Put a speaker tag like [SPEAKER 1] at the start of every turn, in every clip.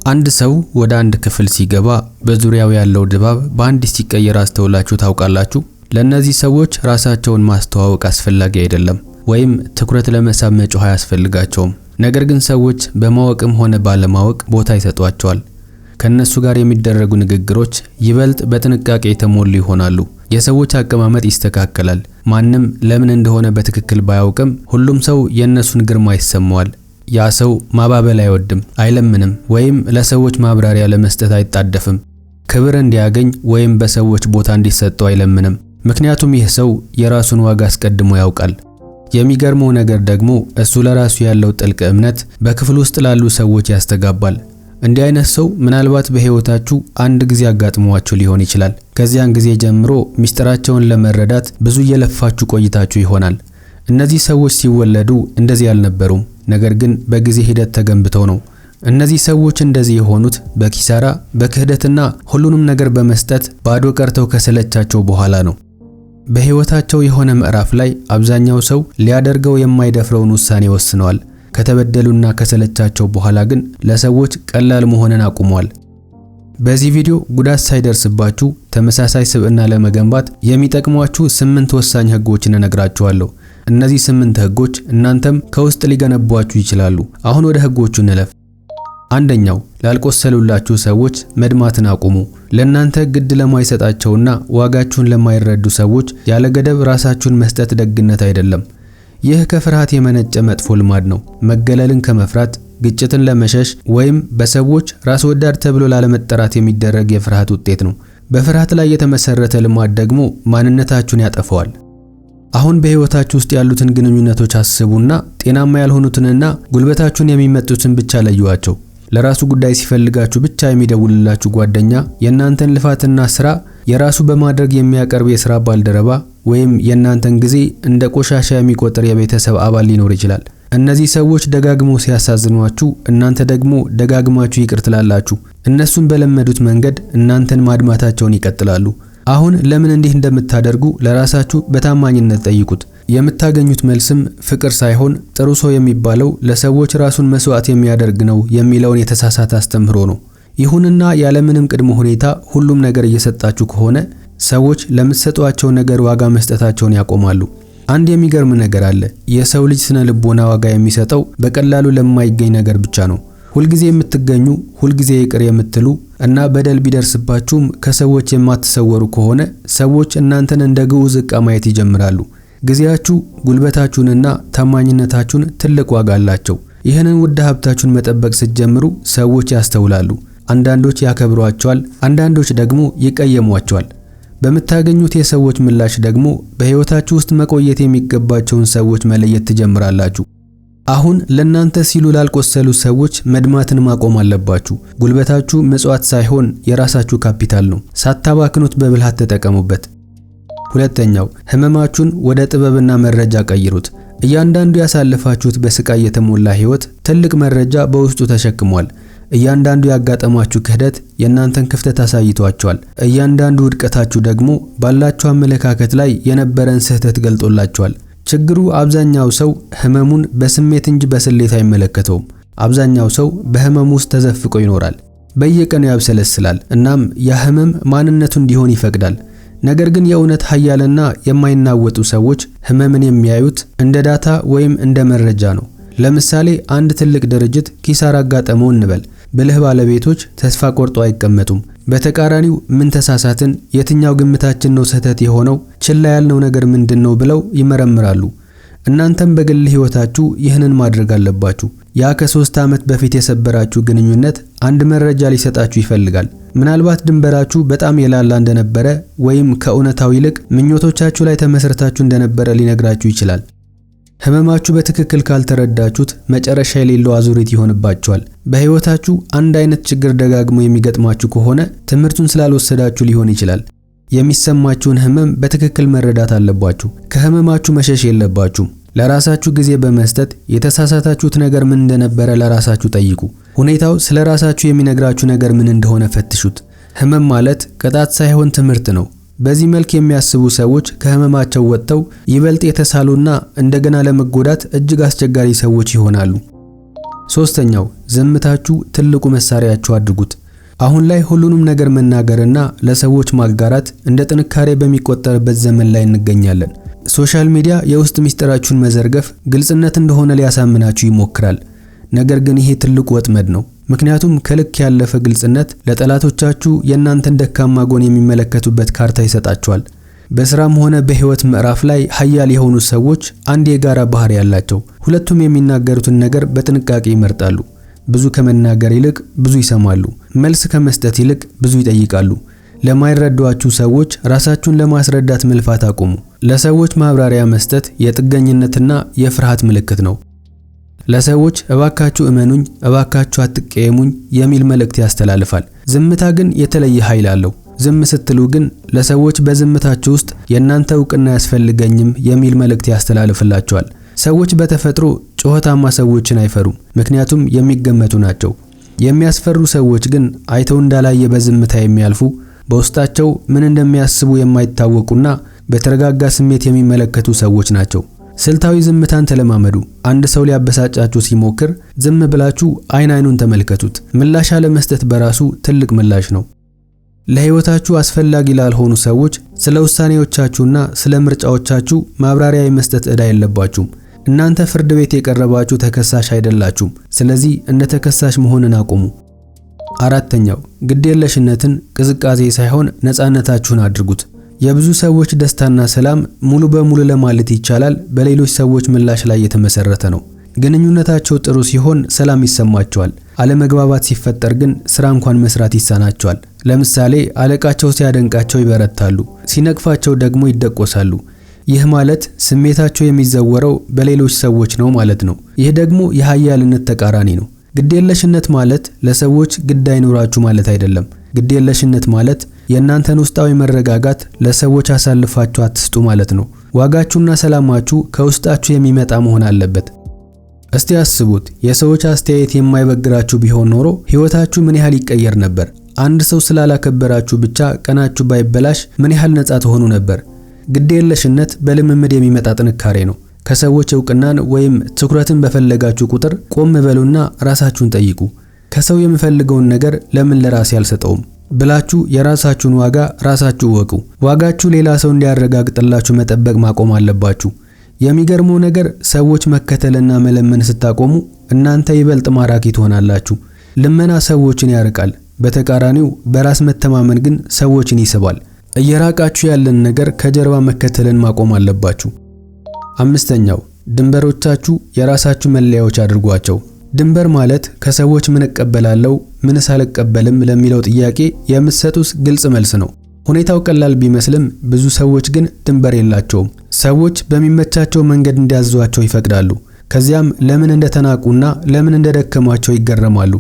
[SPEAKER 1] አንድ ሰው ወደ አንድ ክፍል ሲገባ በዙሪያው ያለው ድባብ በአንድ ሲቀየር አስተውላችሁ ታውቃላችሁ? ለእነዚህ ሰዎች ራሳቸውን ማስተዋወቅ አስፈላጊ አይደለም፣ ወይም ትኩረት ለመሳብ መጮህ አያስፈልጋቸውም። ነገር ግን ሰዎች በማወቅም ሆነ ባለማወቅ ቦታ ይሰጧቸዋል። ከእነሱ ጋር የሚደረጉ ንግግሮች ይበልጥ በጥንቃቄ የተሞሉ ይሆናሉ። የሰዎች አቀማመጥ ይስተካከላል። ማንም ለምን እንደሆነ በትክክል ባያውቅም ሁሉም ሰው የእነሱን ግርማ ይሰማዋል። ያ ሰው ማባበል አይወድም፣ አይለምንም፣ ወይም ለሰዎች ማብራሪያ ለመስጠት አይጣደፍም። ክብር እንዲያገኝ ወይም በሰዎች ቦታ እንዲሰጠው አይለምንም። ምክንያቱም ይህ ሰው የራሱን ዋጋ አስቀድሞ ያውቃል። የሚገርመው ነገር ደግሞ እሱ ለራሱ ያለው ጥልቅ እምነት በክፍል ውስጥ ላሉ ሰዎች ያስተጋባል። እንዲህ አይነት ሰው ምናልባት በሕይወታችሁ አንድ ጊዜ አጋጥሟችሁ ሊሆን ይችላል። ከዚያን ጊዜ ጀምሮ ምስጢራቸውን ለመረዳት ብዙ እየለፋችሁ ቆይታችሁ ይሆናል። እነዚህ ሰዎች ሲወለዱ እንደዚህ አልነበሩም፣ ነገር ግን በጊዜ ሂደት ተገንብተው ነው። እነዚህ ሰዎች እንደዚህ የሆኑት በኪሳራ፣ በክህደትና ሁሉንም ነገር በመስጠት ባዶ ቀርተው ከሰለቻቸው በኋላ ነው። በሕይወታቸው የሆነ ምዕራፍ ላይ አብዛኛው ሰው ሊያደርገው የማይደፍረውን ውሳኔ ወስነዋል። ከተበደሉና ከሰለቻቸው በኋላ ግን ለሰዎች ቀላል መሆንን አቁመዋል። በዚህ ቪዲዮ ጉዳት ሳይደርስባችሁ ተመሳሳይ ስብዕና ለመገንባት የሚጠቅሟችሁ 8 ወሳኝ ህጎችን እነግራችኋለሁ። እነዚህ 8 ህጎች እናንተም ከውስጥ ሊገነቧችሁ ይችላሉ። አሁን ወደ ህጎቹ እንለፍ። አንደኛው፣ ላልቆሰሉላችሁ ሰዎች መድማትን አቁሙ። ለእናንተ ግድ ለማይሰጣቸውና ዋጋችሁን ለማይረዱ ሰዎች ያለ ገደብ ራሳችሁን መስጠት ደግነት አይደለም። ይህ ከፍርሃት የመነጨ መጥፎ ልማድ ነው። መገለልን ከመፍራት፣ ግጭትን ለመሸሽ ወይም በሰዎች ራስ ወዳድ ተብሎ ላለመጠራት የሚደረግ የፍርሃት ውጤት ነው። በፍርሃት ላይ የተመሰረተ ልማድ ደግሞ ማንነታችሁን ያጠፋዋል። አሁን በሕይወታችሁ ውስጥ ያሉትን ግንኙነቶች አስቡና ጤናማ ያልሆኑትንና ጉልበታችሁን የሚመጡትን ብቻ ለዩዋቸው። ለራሱ ጉዳይ ሲፈልጋችሁ ብቻ የሚደውልላችሁ ጓደኛ፣ የእናንተን ልፋትና ስራ የራሱ በማድረግ የሚያቀርብ የስራ ባልደረባ ወይም የእናንተን ጊዜ እንደ ቆሻሻ የሚቆጥር የቤተሰብ አባል ሊኖር ይችላል። እነዚህ ሰዎች ደጋግሞ ሲያሳዝኗችሁ፣ እናንተ ደግሞ ደጋግማችሁ ይቅር ትላላችሁ። እነሱን በለመዱት መንገድ እናንተን ማድማታቸውን ይቀጥላሉ። አሁን ለምን እንዲህ እንደምታደርጉ ለራሳችሁ በታማኝነት ጠይቁት። የምታገኙት መልስም ፍቅር ሳይሆን ጥሩ ሰው የሚባለው ለሰዎች ራሱን መስዋዕት የሚያደርግ ነው የሚለውን የተሳሳተ አስተምህሮ ነው። ይሁንና ያለምንም ቅድመ ሁኔታ ሁሉም ነገር እየሰጣችሁ ከሆነ ሰዎች ለምትሰጧቸው ነገር ዋጋ መስጠታቸውን ያቆማሉ። አንድ የሚገርም ነገር አለ። የሰው ልጅ ስነ ልቦና ዋጋ የሚሰጠው በቀላሉ ለማይገኝ ነገር ብቻ ነው። ሁልጊዜ የምትገኙ፣ ሁልጊዜ ይቅር የምትሉ እና በደል ቢደርስባችሁም ከሰዎች የማትሰወሩ ከሆነ ሰዎች እናንተን እንደ ግዑዝ ዕቃ ማየት ይጀምራሉ። ጊዜያችሁ፣ ጉልበታችሁንና ታማኝነታችሁን ትልቅ ዋጋ አላቸው። ይህንን ውድ ሀብታችሁን መጠበቅ ስትጀምሩ ሰዎች ያስተውላሉ። አንዳንዶች ያከብሯቸዋል፣ አንዳንዶች ደግሞ ይቀየሟቸዋል። በምታገኙት የሰዎች ምላሽ ደግሞ በሕይወታችሁ ውስጥ መቆየት የሚገባቸውን ሰዎች መለየት ትጀምራላችሁ። አሁን ለእናንተ ሲሉ ላልቆሰሉ ሰዎች መድማትን ማቆም አለባችሁ። ጉልበታችሁ ምጽዋት ሳይሆን የራሳችሁ ካፒታል ነው። ሳታባክኑት በብልሃት ተጠቀሙበት። ሁለተኛው፣ ህመማችሁን ወደ ጥበብና መረጃ ቀይሩት። እያንዳንዱ ያሳለፋችሁት በስቃይ የተሞላ ህይወት ትልቅ መረጃ በውስጡ ተሸክሟል። እያንዳንዱ ያጋጠማችሁ ክህደት የእናንተን ክፍተት አሳይቷቸዋል። እያንዳንዱ ውድቀታችሁ ደግሞ ባላችሁ አመለካከት ላይ የነበረን ስህተት ገልጦላችኋል። ችግሩ አብዛኛው ሰው ህመሙን በስሜት እንጂ በስሌት አይመለከተውም። አብዛኛው ሰው በህመሙ ውስጥ ተዘፍቆ ይኖራል። በየቀኑ ያብሰለስላል። እናም ያ ህመም ማንነቱ እንዲሆን ይፈቅዳል። ነገር ግን የእውነት ኃያልና የማይናወጡ ሰዎች ህመምን የሚያዩት እንደ data ወይም እንደ መረጃ ነው። ለምሳሌ አንድ ትልቅ ድርጅት ኪሳራ አጋጠመው እንበል። ብልህ ባለቤቶች ተስፋ ቆርጦ አይቀመጡም። በተቃራኒው ምን ተሳሳትን፣ የትኛው ግምታችን ነው ስህተት የሆነው፣ ችላ ያልነው ነገር ምንድን ነው ብለው ይመረምራሉ። እናንተም በግል ህይወታችሁ ይህንን ማድረግ አለባችሁ። ያ ከ3 ዓመት በፊት የሰበራችሁ ግንኙነት አንድ መረጃ ሊሰጣችሁ ይፈልጋል። ምናልባት ድንበራችሁ በጣም የላላ እንደነበረ ወይም ከእውነታው ይልቅ ምኞቶቻችሁ ላይ ተመስርታችሁ እንደነበረ ሊነግራችሁ ይችላል። ህመማችሁ በትክክል ካልተረዳችሁት መጨረሻ የሌለው አዙሪት ይሆንባችኋል። በህይወታችሁ አንድ አይነት ችግር ደጋግሞ የሚገጥማችሁ ከሆነ ትምህርቱን ስላልወሰዳችሁ ሊሆን ይችላል። የሚሰማችሁን ህመም በትክክል መረዳት አለባችሁ። ከህመማችሁ መሸሽ የለባችሁም። ለራሳችሁ ጊዜ በመስጠት የተሳሳታችሁት ነገር ምን እንደነበረ ለራሳችሁ ጠይቁ። ሁኔታው ስለ ራሳችሁ የሚነግራችሁ ነገር ምን እንደሆነ ፈትሹት። ህመም ማለት ቅጣት ሳይሆን ትምህርት ነው። በዚህ መልክ የሚያስቡ ሰዎች ከህመማቸው ወጥተው ይበልጥ የተሳሉና እንደገና ለመጎዳት እጅግ አስቸጋሪ ሰዎች ይሆናሉ። ሶስተኛው፣ ዝምታችሁ ትልቁ መሳሪያችሁ አድርጉት። አሁን ላይ ሁሉንም ነገር መናገርና ለሰዎች ማጋራት እንደ ጥንካሬ በሚቆጠርበት ዘመን ላይ እንገኛለን። Social media የውስጥ ሚስጥራችሁን መዘርገፍ ግልጽነት እንደሆነ ሊያሳምናችሁ ይሞክራል። ነገር ግን ይሄ ትልቁ ወጥመድ ነው። ምክንያቱም ከልክ ያለፈ ግልጽነት ለጠላቶቻችሁ የእናንተን ደካማ ጎን የሚመለከቱበት ካርታ ይሰጣቸዋል። በስራም ሆነ በህይወት ምዕራፍ ላይ ሀያል የሆኑ ሰዎች አንድ የጋራ ባህሪ ያላቸው፣ ሁለቱም የሚናገሩትን ነገር በጥንቃቄ ይመርጣሉ። ብዙ ከመናገር ይልቅ ብዙ ይሰማሉ። መልስ ከመስጠት ይልቅ ብዙ ይጠይቃሉ። ለማይረዷችሁ ሰዎች ራሳችሁን ለማስረዳት መልፋት አቁሙ። ለሰዎች ማብራሪያ መስጠት የጥገኝነትና የፍርሃት ምልክት ነው። ለሰዎች እባካችሁ እመኑኝ፣ እባካችሁ አትቀየሙኝ የሚል መልእክት ያስተላልፋል። ዝምታ ግን የተለየ ኃይል አለው። ዝም ስትሉ ግን ለሰዎች በዝምታችሁ ውስጥ የእናንተ እውቅና አያስፈልገኝም የሚል መልእክት ያስተላልፍላቸዋል። ሰዎች በተፈጥሮ ጩኸታማ ሰዎችን አይፈሩም፣ ምክንያቱም የሚገመቱ ናቸው። የሚያስፈሩ ሰዎች ግን አይተው እንዳላየ በዝምታ የሚያልፉ፣ በውስጣቸው ምን እንደሚያስቡ የማይታወቁና በተረጋጋ ስሜት የሚመለከቱ ሰዎች ናቸው። ስልታዊ ዝምታን ተለማመዱ። አንድ ሰው ሊያበሳጫችሁ ሲሞክር ዝም ብላችሁ አይን አይኑን ተመልከቱት። ምላሽ አለመስጠት በራሱ ትልቅ ምላሽ ነው። ለህይወታችሁ አስፈላጊ ላልሆኑ ሰዎች ስለ ውሳኔዎቻችሁና ስለ ምርጫዎቻችሁ ማብራሪያ የመስጠት ዕዳ የለባችሁም። እናንተ ፍርድ ቤት የቀረባችሁ ተከሳሽ አይደላችሁም። ስለዚህ እንደ ተከሳሽ መሆንን አቁሙ። አራተኛው፣ ግዴለሽነትን ቅዝቃዜ ሳይሆን ነፃነታችሁን አድርጉት። የብዙ ሰዎች ደስታና ሰላም ሙሉ በሙሉ ለማለት ይቻላል በሌሎች ሰዎች ምላሽ ላይ የተመሰረተ ነው። ግንኙነታቸው ጥሩ ሲሆን ሰላም ይሰማቸዋል። አለመግባባት ሲፈጠር ግን ስራ እንኳን መስራት ይሳናቸዋል። ለምሳሌ አለቃቸው ሲያደንቃቸው ይበረታሉ፣ ሲነቅፋቸው ደግሞ ይደቆሳሉ። ይህ ማለት ስሜታቸው የሚዘወረው በሌሎች ሰዎች ነው ማለት ነው። ይህ ደግሞ የሀያልነት ተቃራኒ ነው። ግዴለሽነት ማለት ለሰዎች ግድ አይኖራችሁ ማለት አይደለም። ግዴለሽነት ማለት የእናንተን ውስጣዊ መረጋጋት ለሰዎች አሳልፋችሁ አትስጡ ማለት ነው። ዋጋችሁና ሰላማችሁ ከውስጣችሁ የሚመጣ መሆን አለበት። እስቲ አስቡት፣ የሰዎች አስተያየት የማይበግራችሁ ቢሆን ኖሮ ህይወታችሁ ምን ያህል ይቀየር ነበር? አንድ ሰው ስላላከበራችሁ ብቻ ቀናችሁ ባይበላሽ ምን ያህል ነፃ ትሆኑ ነበር? ግዴለሽነት በልምምድ የሚመጣ ጥንካሬ ነው። ከሰዎች እውቅናን ወይም ትኩረትን በፈለጋችሁ ቁጥር ቆም በሉና ራሳችሁን ጠይቁ። ከሰው የምፈልገውን ነገር ለምን ለራሴ አልሰጠውም ብላችሁ የራሳችሁን ዋጋ ራሳችሁ እወቁ። ዋጋችሁ ሌላ ሰው እንዲያረጋግጥላችሁ መጠበቅ ማቆም አለባችሁ። የሚገርመው ነገር ሰዎች መከተልና መለመን ስታቆሙ እናንተ ይበልጥ ማራኪ ትሆናላችሁ። ልመና ሰዎችን ያርቃል። በተቃራኒው በራስ መተማመን ግን ሰዎችን ይስባል። እየራቃችሁ ያለን ነገር ከጀርባ መከተልን ማቆም አለባችሁ። አምስተኛው፣ ድንበሮቻችሁ የራሳችሁ መለያዎች አድርጓቸው። ድንበር ማለት ከሰዎች ምን እቀበላለሁ፣ ምንስ አልቀበልም ለሚለው ጥያቄ የምትሰጡት ግልጽ መልስ ነው። ሁኔታው ቀላል ቢመስልም ብዙ ሰዎች ግን ድንበር የላቸውም። ሰዎች በሚመቻቸው መንገድ እንዲያዟቸው ይፈቅዳሉ። ከዚያም ለምን እንደተናቁና ለምን እንደደከሟቸው ይገረማሉ።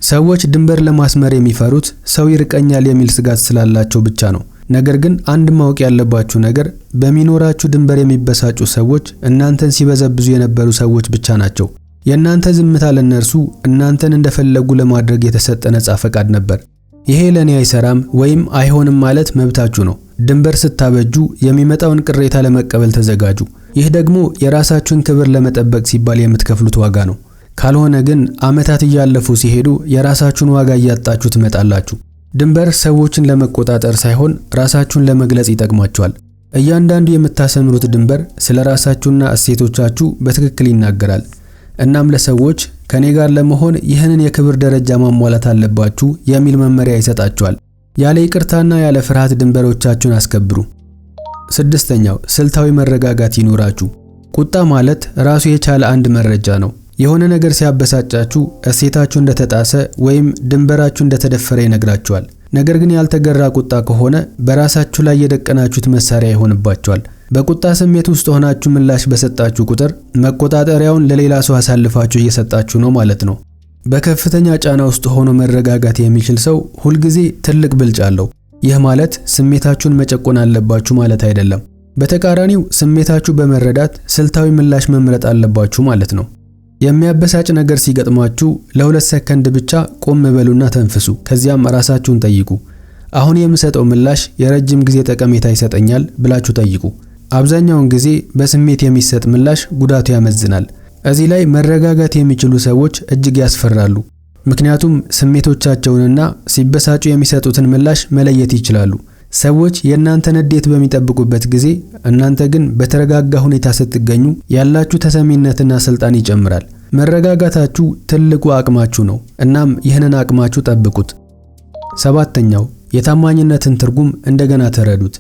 [SPEAKER 1] ሰዎች ድንበር ለማስመር የሚፈሩት ሰው ይርቀኛል የሚል ስጋት ስላላቸው ብቻ ነው። ነገር ግን አንድ ማወቅ ያለባችሁ ነገር በሚኖራችሁ ድንበር የሚበሳጩ ሰዎች እናንተን ሲበዘብዙ የነበሩ ሰዎች ብቻ ናቸው። የእናንተ ዝምታ ለእነርሱ እናንተን እንደፈለጉ ለማድረግ የተሰጠ ነፃ ፈቃድ ነበር። ይሄ ለኔ አይሰራም ወይም አይሆንም ማለት መብታችሁ ነው። ድንበር ስታበጁ የሚመጣውን ቅሬታ ለመቀበል ተዘጋጁ። ይህ ደግሞ የራሳችሁን ክብር ለመጠበቅ ሲባል የምትከፍሉት ዋጋ ነው። ካልሆነ ግን ዓመታት እያለፉ ሲሄዱ የራሳችሁን ዋጋ እያጣችሁ ትመጣላችሁ። ድንበር ሰዎችን ለመቆጣጠር ሳይሆን ራሳችሁን ለመግለጽ ይጠቅማችኋል። እያንዳንዱ የምታሰምሩት ድንበር ስለ ራሳችሁና እሴቶቻችሁ በትክክል ይናገራል። እናም ለሰዎች ከኔ ጋር ለመሆን ይህንን የክብር ደረጃ ማሟላት አለባችሁ የሚል መመሪያ ይሰጣችኋል። ያለ ይቅርታና ያለ ፍርሃት ድንበሮቻችሁን አስከብሩ። ስድስተኛው፣ ስልታዊ መረጋጋት ይኑራችሁ። ቁጣ ማለት ራሱ የቻለ አንድ መረጃ ነው። የሆነ ነገር ሲያበሳጫችሁ እሴታችሁ እንደተጣሰ ወይም ድንበራችሁ እንደተደፈረ ይነግራችኋል። ነገር ግን ያልተገራ ቁጣ ከሆነ በራሳችሁ ላይ የደቀናችሁት መሳሪያ ይሆንባችኋል። በቁጣ ስሜት ውስጥ ሆናችሁ ምላሽ በሰጣችሁ ቁጥር መቆጣጠሪያውን ለሌላ ሰው አሳልፋችሁ እየሰጣችሁ ነው ማለት ነው። በከፍተኛ ጫና ውስጥ ሆኖ መረጋጋት የሚችል ሰው ሁልጊዜ ትልቅ ብልጫ አለው። ይህ ማለት ስሜታችሁን መጨቆን አለባችሁ ማለት አይደለም። በተቃራኒው ስሜታችሁ በመረዳት ስልታዊ ምላሽ መምረጥ አለባችሁ ማለት ነው። የሚያበሳጭ ነገር ሲገጥማችሁ ለ2 ሰከንድ ብቻ ቆም በሉና ተንፍሱ። ከዚያም ራሳችሁን ጠይቁ። አሁን የምሰጠው ምላሽ የረጅም ጊዜ ጠቀሜታ ይሰጠኛል ብላችሁ ጠይቁ። አብዛኛውን ጊዜ በስሜት የሚሰጥ ምላሽ ጉዳቱ ያመዝናል። እዚህ ላይ መረጋጋት የሚችሉ ሰዎች እጅግ ያስፈራሉ። ምክንያቱም ስሜቶቻቸውንና ሲበሳጩ የሚሰጡትን ምላሽ መለየት ይችላሉ። ሰዎች የእናንተን ንዴት በሚጠብቁበት ጊዜ እናንተ ግን በተረጋጋ ሁኔታ ስትገኙ ያላችሁ ተሰሚነትና ስልጣን ይጨምራል። መረጋጋታችሁ ትልቁ አቅማችሁ ነው። እናም ይህንን አቅማችሁ ጠብቁት። ሰባተኛው፣ የታማኝነትን ትርጉም እንደገና ተረዱት።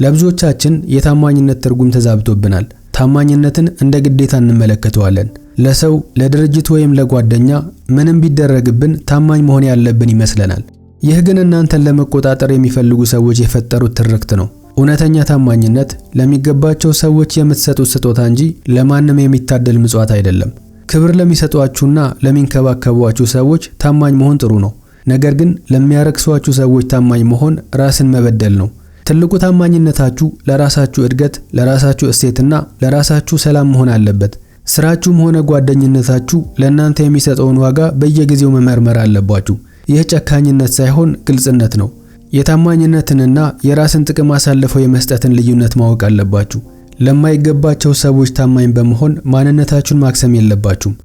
[SPEAKER 1] ለብዙዎቻችን የታማኝነት ትርጉም ተዛብቶብናል። ታማኝነትን እንደ ግዴታ እንመለከተዋለን። ለሰው፣ ለድርጅት ወይም ለጓደኛ ምንም ቢደረግብን ታማኝ መሆን ያለብን ይመስለናል። ይህ ግን እናንተን ለመቆጣጠር የሚፈልጉ ሰዎች የፈጠሩት ትርክት ነው። እውነተኛ ታማኝነት ለሚገባቸው ሰዎች የምትሰጡት ስጦታ እንጂ ለማንም የሚታደል ምጽዋት አይደለም። ክብር ለሚሰጧችሁና ለሚንከባከቧችሁ ሰዎች ታማኝ መሆን ጥሩ ነው። ነገር ግን ለሚያረክሷችሁ ሰዎች ታማኝ መሆን ራስን መበደል ነው። ትልቁ ታማኝነታችሁ ለራሳችሁ እድገት፣ ለራሳችሁ እሴትና ለራሳችሁ ሰላም መሆን አለበት። ስራችሁም ሆነ ጓደኝነታችሁ ለእናንተ የሚሰጠውን ዋጋ በየጊዜው መመርመር አለባችሁ። ይህ ጨካኝነት ሳይሆን ግልጽነት ነው። የታማኝነትንና የራስን ጥቅም አሳልፈው የመስጠትን ልዩነት ማወቅ አለባችሁ። ለማይገባቸው ሰዎች ታማኝ በመሆን ማንነታችሁን ማክሰም የለባችሁም።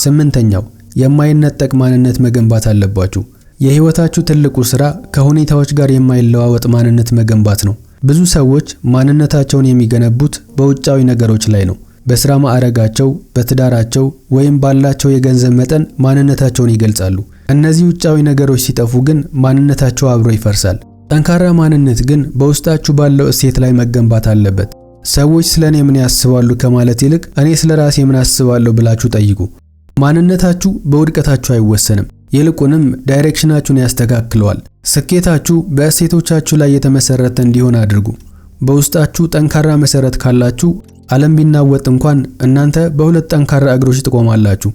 [SPEAKER 1] ስምንተኛው፣ የማይነጠቅ ማንነት መገንባት አለባችሁ። የህይወታችሁ ትልቁ ስራ ከሁኔታዎች ጋር የማይለዋወጥ ማንነት መገንባት ነው። ብዙ ሰዎች ማንነታቸውን የሚገነቡት በውጫዊ ነገሮች ላይ ነው። በስራ ማዕረጋቸው፣ በትዳራቸው ወይም ባላቸው የገንዘብ መጠን ማንነታቸውን ይገልጻሉ። እነዚህ ውጫዊ ነገሮች ሲጠፉ ግን ማንነታቸው አብሮ ይፈርሳል። ጠንካራ ማንነት ግን በውስጣችሁ ባለው እሴት ላይ መገንባት አለበት። ሰዎች ስለ እኔ ምን ያስባሉ ከማለት ይልቅ እኔ ስለ ራሴ ምን አስባለሁ ብላችሁ ጠይቁ። ማንነታችሁ በውድቀታችሁ አይወሰንም፣ ይልቁንም direction ኣችሁን ያስተካክለዋል። ስኬታችሁ በእሴቶቻችሁ ላይ የተመሰረተ እንዲሆን አድርጉ። በውስጣችሁ ጠንካራ መሰረት ካላችሁ ዓለም ቢናወጥ እንኳን እናንተ በሁለት ጠንካራ እግሮች ትቆማላችሁ።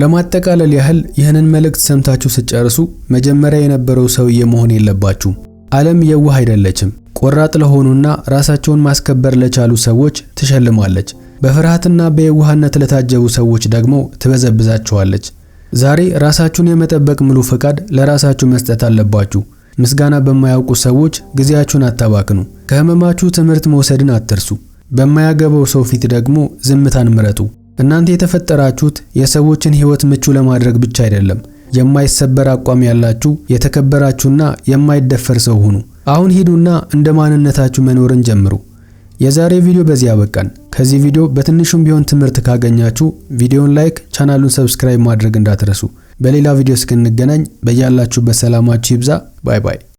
[SPEAKER 1] ለማጠቃለል ያህል፣ ይህንን መልእክት ሰምታችሁ ስትጨርሱ መጀመሪያ የነበረው ሰውዬ መሆን የለባችሁም። ዓለም የዋህ አይደለችም። ቆራጥ ለሆኑና ራሳቸውን ማስከበር ለቻሉ ሰዎች ትሸልማለች። በፍርሃትና በየዋህነት ለታጀቡ ሰዎች ደግሞ ትበዘብዛቸዋለች። ዛሬ ራሳችሁን የመጠበቅ ሙሉ ፈቃድ ለራሳችሁ መስጠት አለባችሁ። ምስጋና በማያውቁ ሰዎች ጊዜያችሁን አታባክኑ። ከህመማችሁ ትምህርት መውሰድን አትርሱ። በማያገባው ሰው ፊት ደግሞ ዝምታን ምረጡ። እናንተ የተፈጠራችሁት የሰዎችን ህይወት ምቹ ለማድረግ ብቻ አይደለም። የማይሰበር አቋም ያላችሁ፣ የተከበራችሁና የማይደፈር ሰው ሁኑ። አሁን ሂዱና እንደ ማንነታችሁ መኖርን ጀምሩ። የዛሬ ቪዲዮ በዚህ አበቃን። ከዚህ ቪዲዮ በትንሹም ቢሆን ትምህርት ካገኛችሁ ቪዲዮን like፣ ቻናሉን subscribe ማድረግ እንዳትረሱ። በሌላ ቪዲዮ እስክንገናኝ በያላችሁበት ሰላማችሁ ይብዛ። Bye bye።